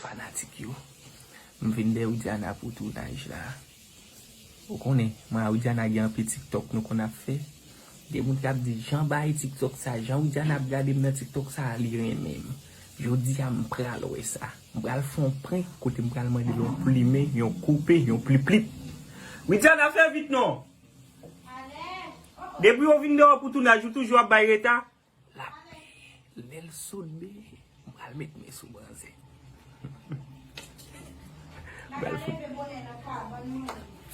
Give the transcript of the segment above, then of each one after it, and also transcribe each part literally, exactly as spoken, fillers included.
Fanatik yo, m vin dèyè Widiana pou tounaj la. Ou konnen, mwen a Widiana gen anpil TikTok nou konn ap fè. Gen moun k ap di, "Jan bay TikTok sa, jan Widiana ap gade m nan TikTok sa, li renmen m." Jodi a, m pral wè sa. M pral fè yon prank kote m pral mande l yon plimen, yon koupe, yon pliplip. Widiana, fè vit non! Depi w vin dèyè pou tounaj, ou toujou ap bay reta? L ap peye. Lè l sot byen, m pral met men sou manzè. M pral fout.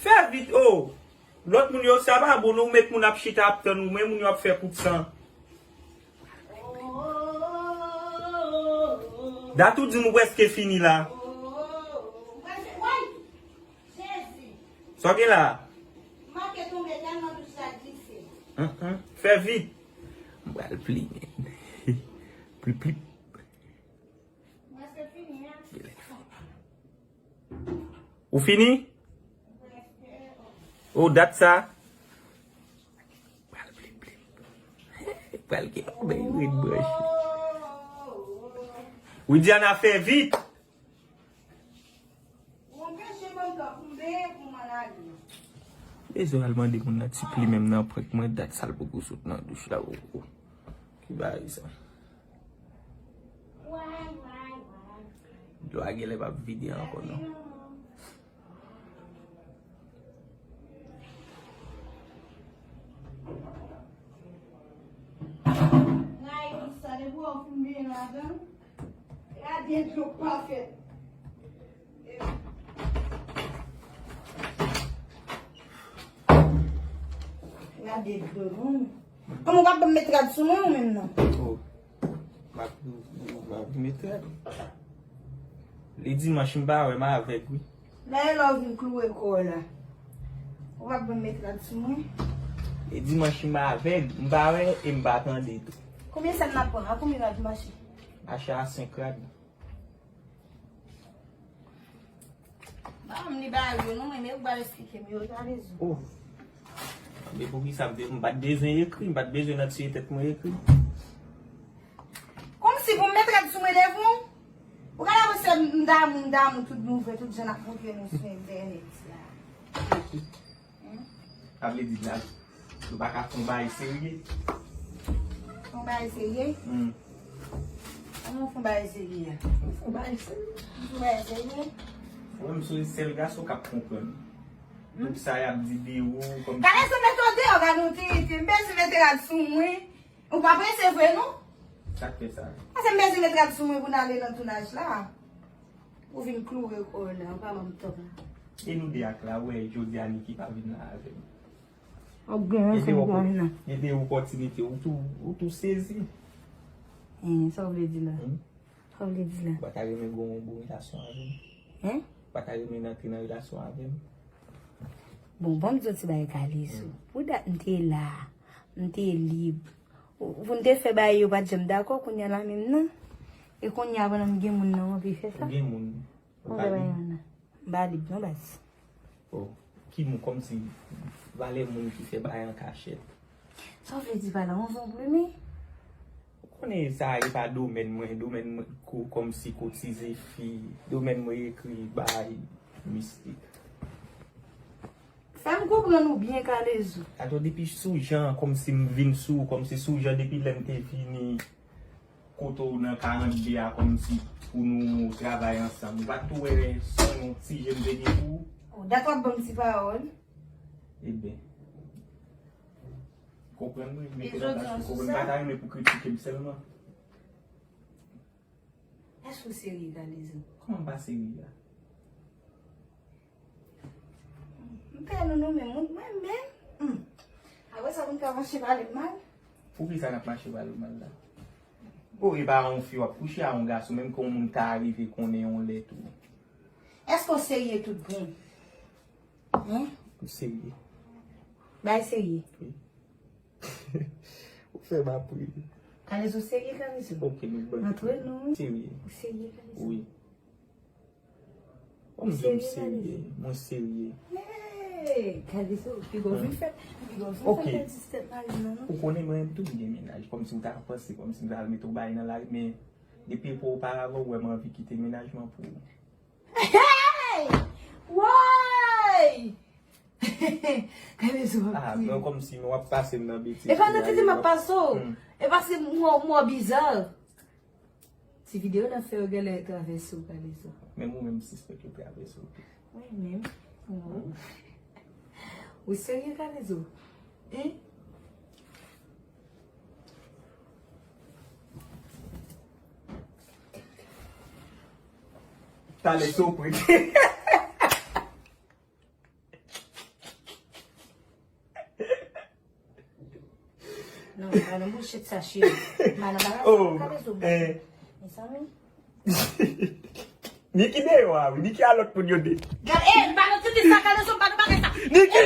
Fè vit, o! Lòt moun yo, sa pa bon, non, ou met moun ap chita ap tann ou, men moun yo ap fè kout san. Dat ou di m ou prèske fini la. Sa w gen la? Hum, hum. Fè vit. M pral plimen. Plip, plip. Ou fini? O, dat sa? Pral plip, plip. Pral gen anben ret branche. Widiana, fè vit. Bezwen al mande moun nan ti plimen m nan prank mwen, dat sa l poko sot nan douch la, o, o. Ki bagay sa? Dlo a genlè p ap vide ankò non. Gade dlo k pa fèt. Gade dlo non. Kòman w p ap ban m met rad sou mwen ou menm nan? O. M ap, m ap met rad. Li dimanch m pa wè, m avèg wi. Dayè lè w vin kloure kò w la, ou p ap ban m met rad sou mwen? E dimanch m avèg, m pa wè e m pa tande tou. Konbyen sèn n ap pran? A konbyen rad mache? Mache a senk rad. Ba m li ba yo non, men ou pral esplike m yo, ta rezon. O. Men poukisa m te, m pa t bezwen ekri, m pa t bezwen nan tiye tèt mwen ekri. Kòmsi pou m met rad sou mwen devan w? Ou ka la panse m damou, m damou tout nouvèl, tout jan n ap montre nou sou entènèt la. Sa vle di la, nou pa ka fè yon bagay serye. Fè yon bagay serye? Hmm. Kòman fè yon bagay serye a? Fè yon bagay serye. Fè yon bagay serye? Mwen, m se sèl gason k ap konprann. Tout sa y ap di de ou, kòm... Gade sa mete w deyò, gade w te rete. M bezwen mete rad sou mwen. Ou pa prese vre, non? Sa k fè sa? Paske m bezwen mete rad sou mwen pou n ale nan tounaj la. Ou vin kloure kò w la, ou pa ban m tan. E nou de ak la, ou wè jodi a Niki pa vin la avè m. Ou gen rezon, ou pa vin la. Gen de opòtinite, ou tou, ou tou sezi. Hein, sa w vle di la? Hmm? Sa w vle di la? Ou pa ta renmen gen yon bon relasyon avè m? Hein? Ou pa ta renmen antre nan relasyon avè m? Bon, ban m di w ti bagay, Kalezo. Hmm. Pou dat m te la, m te lib. Pou n te fè bagay yo pa t janm dakò, kounye a la menm nan. E kounye a pandan m gen moun nan, m anvi fè sa. Ou gen moun? Ou pa lib? M pa lib non, baz. O, ki moun, kòmsi valè moun ki fè bagay an kachèt? Sa w vle di pa la, yon zonbli men? Ou konnen sa e pa domèn mwen, domèn mwen ko-, kòmsi kotize fi, domèn mwen ekri bay mistik. Fè m konprann ou byen, Kalezo. Atò, depi sou jan, kòmsi m vin sou, kòmsi sou jan depi lè m te vini kote w nan karant de a, kòmsi pou nou travay ansanm. Ou pa t tou wè sou yon ti je m te gen pou ou? O, dat w ap ban m ti pawòl. Eben. Konprann mwen, mete nan baz ou, konprann, m pa ta renmen pou kritike m sèlman. Èske w serye, Kalezo? Kòman m pa serye a? M pè nou nou menm, mwen menm. Hmm. Apre sa, pou n ka mache pale m mal? Poukisa n ap mache pale w mal la? O, e pa yon fi w ap kouche a yon gason, menm ke yon moun ka rive konnen yon lè tou. Èske w serye tout bon? Hein? M serye. Bay serye. Wi. Ou fè m ap ri. Kalezo serye, Kalezo. Ok, nou ban. Antre nou. Serye. Ou serye, Kalezo? Wi. Kòm di m serye, mwen serye. Hey, Kalezo, piga w vin fè, piga w vin fè pèdi tèt mari m nan, non. Ou konnen mwen menm tou m gen mennaj, kòmsi m ta panse, kòmsi m ta al mete yon bagay nan lari, men Epi pou oparavan, ou wè m anvi kite mennaj mwen pou ou. Hey! Woy! Kalezo ap Ah, kriye. Non, kòmsi nou ap pase m nan betiz. E pa nan tete m ap pase w. Hmm. E pa se mò mò biza. Ti videyo n ap fè yo genlè travèse w, Kalezo. Menm ou menm sispèk yo travèse w tou. Wi, menm. Ou serye, Kalezo? Hein? Talè sou prik. Non, pa nan bouchèt sa, cheri. Pa nan bagay sa, Oh, Kalezo. Eh. Mezanmi. Niki deyò a wi, Niki a lòt moun yo de. Gade, eh, pa nan tete sa, Kalezo, pa nan bagay sa. Niki!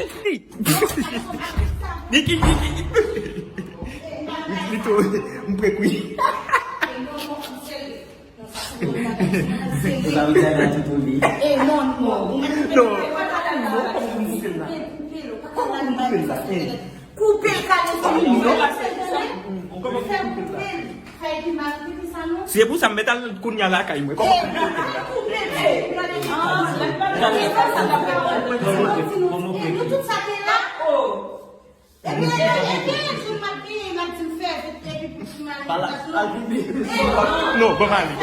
Niki, Niki! Li tou, m prek wi. Sa ou di a la ti pou li. Eh, non, non. Non. Kòman pou m koupe l la? Eh. Koupe l, Kalezo. Kòman pou m koupe l la? Si e pou sa, m mèt al kounye a lakay mwen. Kòman pou m koupe l la? Nou tout sa te la. Epi, epi, epi, m ap vini, m ap di m fè vit, epi pou m al. Non, ban m ale.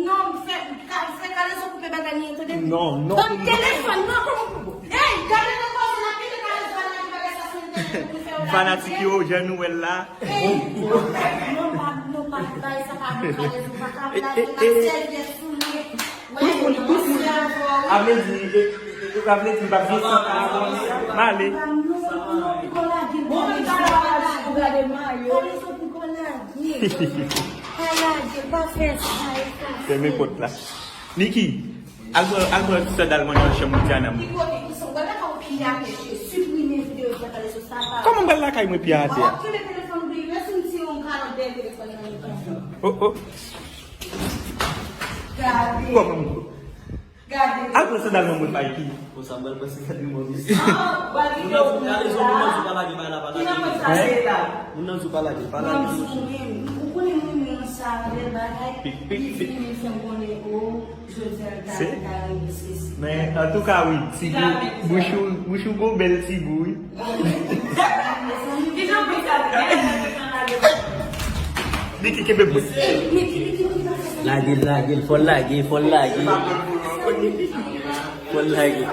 Non, m fè, m fè Kalezo koupe bagay li, tande. Non, non. Ban m telefòn, non, kòman pou. Hey, gade nan kòz la, kite Kalezo al lage bagay sa sou entènèt pou l fè yo lage. Fanatik yo, jan nou wè l la. Hey, non, pa, non, pa, bagay sa pa bon, Kalezo, pa ka lage, pa sèvyèt sou li. Kout moun, kout moun. A vle di, e, e, e, a vle di, m p ap gen san. M ale. Fèmen pòt la. Niki, al pran, al pran sandal mwen nan chanm Diana mwen. Kòman m pral lakay mwen pye atè a? Oh, oh. Kòman m Al pran sandal mwen mwen bay ki. Konsa mwen pran sandal mwen mwen. Moun nan di pa lage bay la pa lage. Moun nan di pa lage pa lage. Men antouka wi, ti gou, bouch ou, bouch ou gon bèl ti gou wi. Niki kenbe bout. Lage l, lage l, fò l lage, fò l lage. Fò l lage.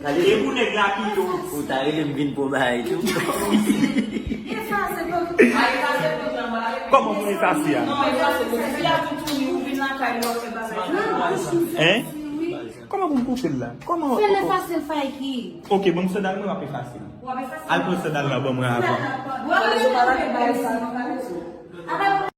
E pou nèg la pito. Ou ta rele m vin pou bagay tou. Kòman pou efase a? Hein? Kòman pou m koupe l la? Kòman? Fè l efase l fay ki. Ok, bon, sandal mwen w ap efase l. Al pran sandal la ban mwen avan. Ou ap efase bagay sa non, Kalezo.